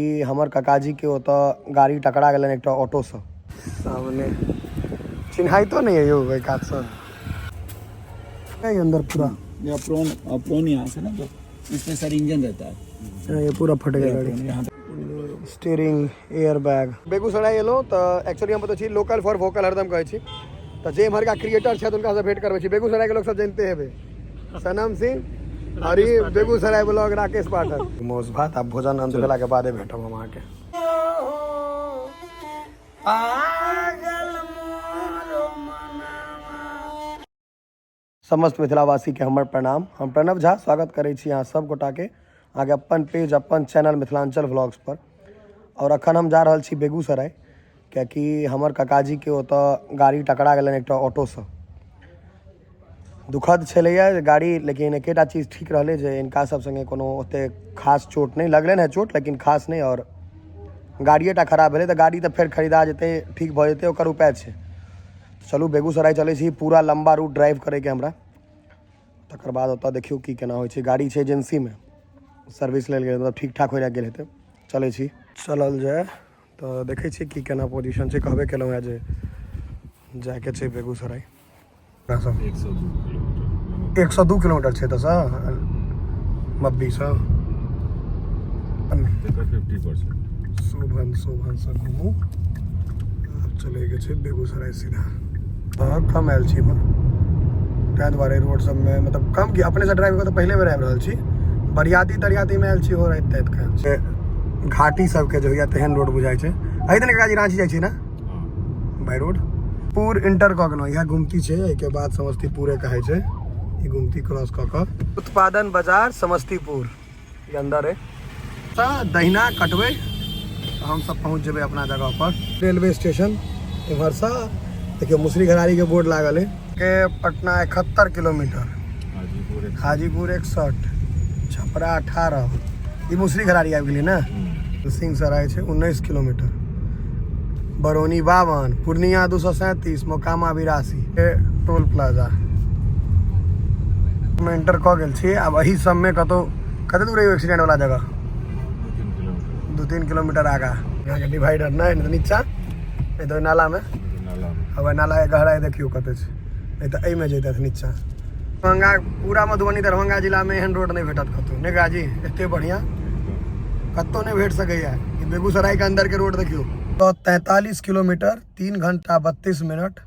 ई हमर काकाजी के ओतऽ गाड़ी टकरा गेलनि एकटा ऑटोसँ। सामने चिन्हाइतो नहि यौ ओहि कातसँ। नहीं अंदर पूरा या प्रोन प्रोन यहाँ से ना, तो इसमें सर इंजन रहता है। हाँ, ये पूरा फट गया गाड़ी। प्रोन यहाँ पे। Steering, air bag. बेगूसराय एलहुँ तऽ एक्चुअली हम बतबै छी, लोकल फॉर वोकल हरदम कहै छी, तऽ जे एम्हरका क्रिएटर छथि हुनकासँ भेंट करबै छी। बेगूसरायके लोक सब जनिते हेबै, सनम सिंह और ई बेगूसराय ब्लॉग राकेश पाठक। मौस भात आब भोजन अंत भेलाके बादे भेटब हम अहाँके। समस्त मिथिलावासीके हमर प्रणाम। हम प्रणव झा स्वागत करै छी अहाँ सब गोटाके अहाँके अपन पेज अपन चैनल मिथिलाञ्चल व्लॉग्स पर। और अखन हम जा रहल छी बेगूसराय, कियाकि हमर काकाजीके ओतऽ गाड़ी टकरा गेलनि एकटा ऑटोसँ। दुखद छलैए जे गाड़ी, लेकिन एकेटा चीज ठीक रहलै जे हिनका सब सङ्गे कोनो ओतेक खास चोट नहि लगलनि हेँ, चोट लेकिन खास नहि, आओर गाड़िएटा खराब भेलै तऽ गाड़ी तऽ फेर खरीदा जेतै, ठीक भऽ जेतै, ओकर उपाय छै। चलू बेगूसराय चलै छी, पूरा लम्बा रूट ड्राइव करैके हमरा, तकर बाद ओतऽ देखियौ की केना होइ छै। गाड़ी छै एजेंसीमे, सर्विस लेल गेल, मतलब ठीक ठाक होइ लए गेल हेतै। चलै छी, चलल जाय तऽ देखै छियै की केना पोजिशन छै। कहबे केलहुँ हेँ जे जायके छै बेगूसराय। 102 किलोमीटर छै एतऽसँ मब्बीसँ। शोभन शोभनसँ घुमू, आब चलैके छै बेगूसराय सीधा। तऽ कम आयल छी एम्हर, ताहि दुआरे रोड सबमे मतलब कम की अपनेसँ ड्राइव कऽ तऽ पहिले बेर आबि रहल छी। बरियाती तरियातीमे आयल छी, हो राति ताति कऽ आयल छी। घाटी सबके जे होइया तेहन रोड बुझाइ छै। एहि दिन काकाजी राँची जाइ छी ने बाई रोड? पुर इंटर कऽ गेलहुँ, इएह गुमती छै, एहिके बाद समस्तीपुरे कहै छै। ई गुमती क्रॉस कऽ कऽ उत्पादन बाजार समस्तीपुर ई अंदर है। तऽ दहिना कटबै तऽ हमसब पहुँच जेबै अपना जगह पर। रेलवे स्टेशन इम्हरसँ देखियौ मुसरी घरारीके बोर्ड लागल है। के पटना 71 किलोमीटर, हाजीपुर 61, छपरा 18। ई मुसरी घरारी आबि गेलै ने। सिंहसराय छै 19 किलोमीटर, बरौनी 52, पूर्णिया 237, मोकामा 82। टोल प्लाजा मे एंटर कऽ गेल छी। आब एहि सबमे कतौ कते दूर है एक्सीडेंट वाला जगह? 2-3 किलोमीटर आगा। यहाँ डिवाइडर नहि, नहि तऽ नीचा, नहि तऽ ओहि नालामे। अब नाला के गहराई देखियौ कते छै, नहि तऽ एहिमे जैतथि नीचा। दरभंगा पूरा मधुबनी दरभंगा जिलामे एहन रोड नहि भेटत कतौ ने गाजी, एते बढ़िया कतौ नहि भेट सकैया। ई बेगूसराय के अंदर के रोड देखियौ। तो 43 किलोमीटर 3 घंटा 32 मिनट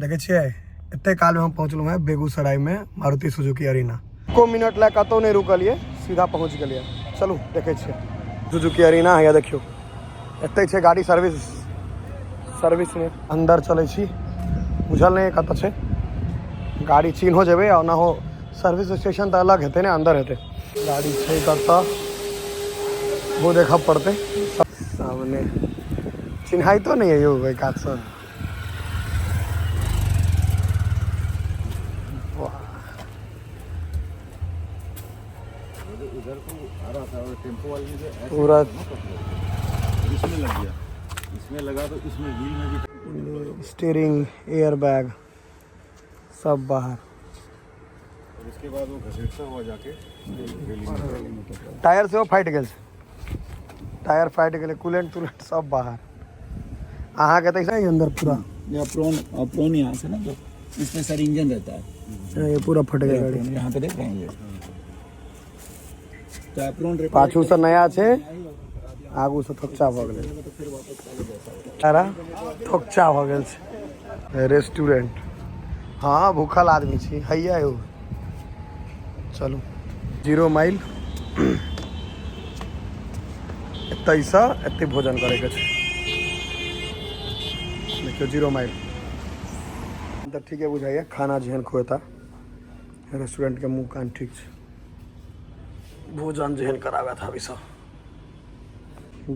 देखै छियै, एते काल में हम पहुँचलहुँ हैं बेगूसराय में मारुति सुजुकी अरीना। एको मिनट लए कतौ नहि रुकलियै, सीधा पहुँच गेलियै। चलू देखै छियै सुजुकी अरीना हैया, देखियौ एते छै गाड़ी सर्विस, सर्विस में अंदर चलै छी। बुझल नहि कतऽ छै गाड़ी, चिन्हो जेबै आ ओनाहो सर्विस स्टेशन तऽ अलग हेतै ने, अंदर हेतै। गाड़ी छै कतऽ वो देखऽ पड़तै। सामने चिन्हाइतो नहि यौ ओहि कातसँ। इधर को आ रहा था और टेम्पो वाले ने जो ऐसे पूरा इसमें लग गया, इसमें लगा तो इसमें व्हील में भी स्टीयरिंग, एयर बैग सब बाहर। और उसके बाद वो घसीटता हुआ जाके रेलिंग में। टायर सेहो फाटि गेल छै, टायर फाटि गेलै, कूलेंट तूलेंट सब बाहर। अहाँके तऽ ऐसे ही अंदर पूरा या प्रोन प्रोन यहाँ से ना, तो इसमें सर इंजन रहता है। हाँ, ये पूरा फट गया गाड़ी। यहाँ पे देख रहे हैं ये तो एप्रोन पाछू से नया छै, आगू से थोकचा भऽ गेलै, सारा थोकचा भऽ गेल छै। रेस्टोरेंट, हाँ भूखल आदमी छी हैया यौ। चलू 0 माइल एतैसँ एते भोजन करैके छै। देखियौ 0 माइल तऽ ठीके बुझाइए, खाना जेहन खुएता रेस्टोरेंटके मुँह कान ठीक छै, भोजन जेहन कराबैत आबी सब।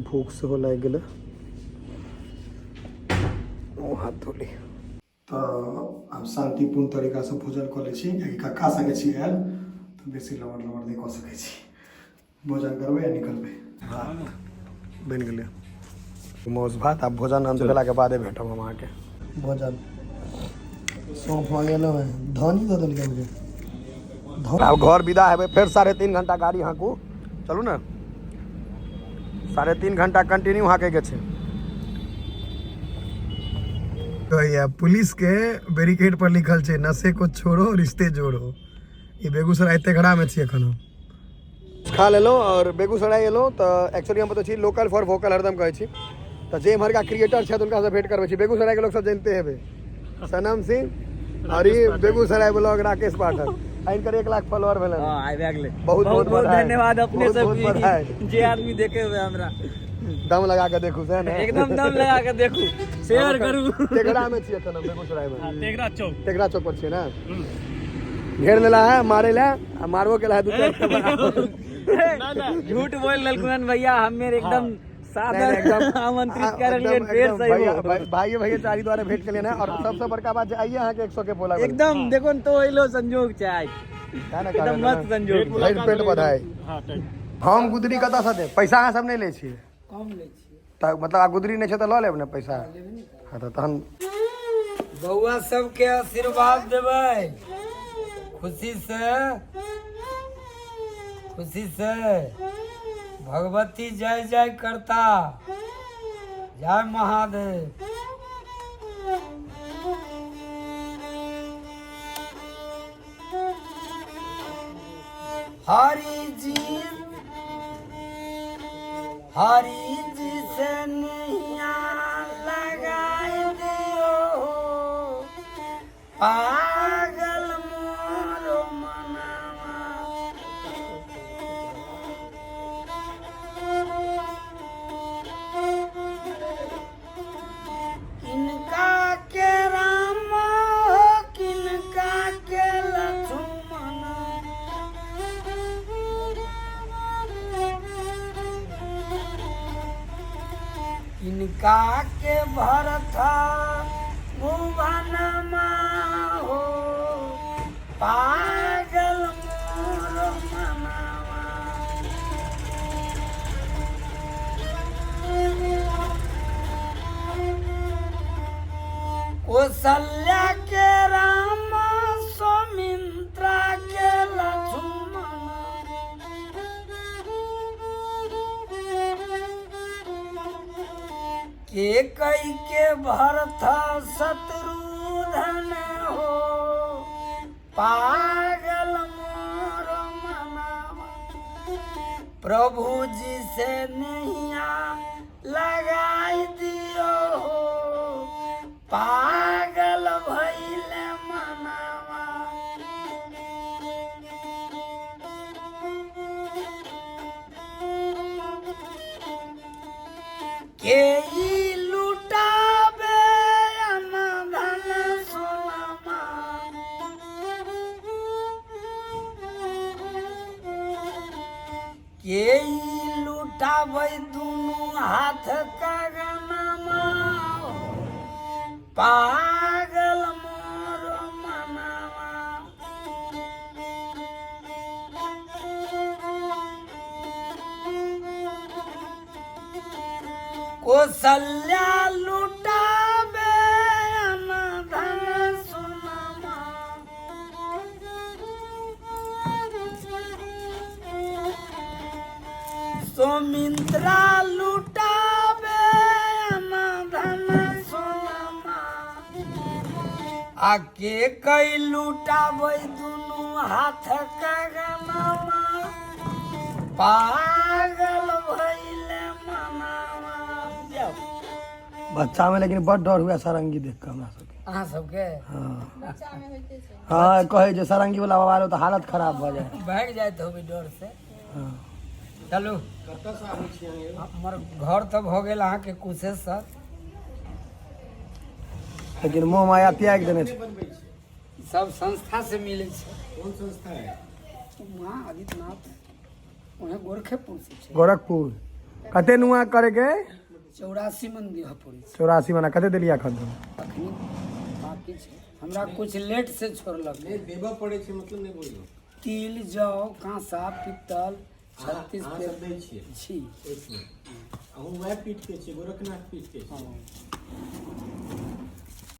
भूख सेहो लागि गेलै, मुँह हाथ धोली। तऽ आब शान्तिपूर्ण तरीकासँ भोजन कऽ लै छी, कियाकि कक्का सङ्गे छी आयल तऽ बेसी लबर लबर नहि कऽ सकै छी। भोजन करबै आ निकलबै। भात बनि गेलै, मौस भात। आब भोजन अंत भेलाके बादे भेटब हम अहाँके। भोजन सौंफ मंगेलहुँ हेँ, धनी दऽ देलकै मुझे। आब घर विदा हेबै, फेर 3.5 घंटा गाड़ी हाँकू। चलू ने। 3.5 घंटा कंटिन्यू हाँके के छै। तो पुलिस के बैरिकेड पर लिखल छै नशे को छोड़ो रिश्ते जोड़ो। ई बेगूसराय तेघड़ा में छी एखन हम। खा लेलहुँ और बेगूसराय एलहुँ तऽ एक्चुअली हम बतबै छी लोकल फॉर वोकल हरदम कहै छी, तऽ जे इम्हरका क्रिएटर छथि हुनकासँ भेंट करबै छी। बेगूसरायके लोक सब जनिते हेबै, सनम सिंह और ई बेगूसराय ब्लॉग राकेश पाठक, आ हिनकर 1 लाख फॉलोअर भेलनि। हाँ, आबि गेलै। बहुत बहुत बहुत बधाई। धन्यवाद अपने बहुत सब बहुत बधाई। की, जे आदमी देखे हुए हमरा। दम लगा के देखू से ने, एकदम दम लगा के देखू, शेयर करू। तेघड़ा में छी एखन हम, बेगूसराय में। तेघड़ा चौक। तेघड़ा चौक पर छियै ना। घेर लेला है मारे ला, आ मारबो केला है दू चारि। झूठ बोल लेलखुन भैया, हम मेरे एकदम सादर एकदम आमंत्रित करलियन, एकदम- फेर एकदम सही भैया हो। भाई भैया चारी द्वारा भेंट केलियन है। और सबसे बड़का बात जे आइए अहाँके 100 के पोला भेल। एकदम देखो न तो एलो संजोग छै आइ, तें ने एकदम कहलियन मस्त ने। संजोग। भरि पेट बधाई। हाँ, thank हम गुदरी कतऽ से देब? पैसा अहाँ सब नहि लै छियै? कम लै छियै। तऽ मतलब आब गुदरी नहि छै तऽ लऽ लेब ने पैसा? हाँ, तऽ तहन बौआ सबके आशीर्वाद देबै, खुशी से खुशी से भगवती जय जय करता। जय महादेव। हरि जी हरि जी से नैया लगाई दियो, पागल मोरो मनावा। किनका के राम हो, किनका के लक्ष्मण, किनका के भरत भुवनमा हो, पागल मोर मनावा। कौशल्या के राम, सुमित्रा के लक्ष्मण, के कई के भरत शत्रुघ्न हो, पागल मोर मनावा। प्रभु जी से नैया लगाई दियो हो, पागल भइल मनावा। के ई लुटाबे अनधन सोनमा, के ई लुटाबै दुनू हाथ कगनमा, पागल मोर मनावा। कौशल्या लुटाबे अनधन सोनमा, सुमित्रा लुटाबे अनधन सोनमा, आ के कई लुटाबै दुनू हाथ कगनमा, पागल भइल मनावा। जाउ। बच्चा में लेकिन बड डर हुआ सारंगी देख के हमरा सबके। अहाँ सबके? हाँ हाँ, कहै जे सारंगी वाला बाबा आलो तऽ हालत खराब भऽ जाए। भागि जाइत होबै डर से। हाँ। चलू, हमर घर तऽ भऽ गेल अहाँके कुशेश्वर। लेकिन मोह माया त्यागि देने छै। सब संस्था से मिलै छै। कोन संस्था है? वहाँ आदित्यनाथ, उहे गोरखेपुर से छै। गोरखपुर। कते नुआ करे के? 84 मन दिह पड़ै छै। 84 मना कते देलियै एखन तक? अखनी बाकी छै, हमरा कुछ लेट से छोड़लक। नहीं देबऽ पड़ै छै, मतलब नहि बोलियौ। तिल जौ कांसा पित्तल 36 अहाँ पे सब दै छियै छी। एक मिनट, अहूँ वएह पीठ के छियै, गोरखनाथ पीठ के छियै?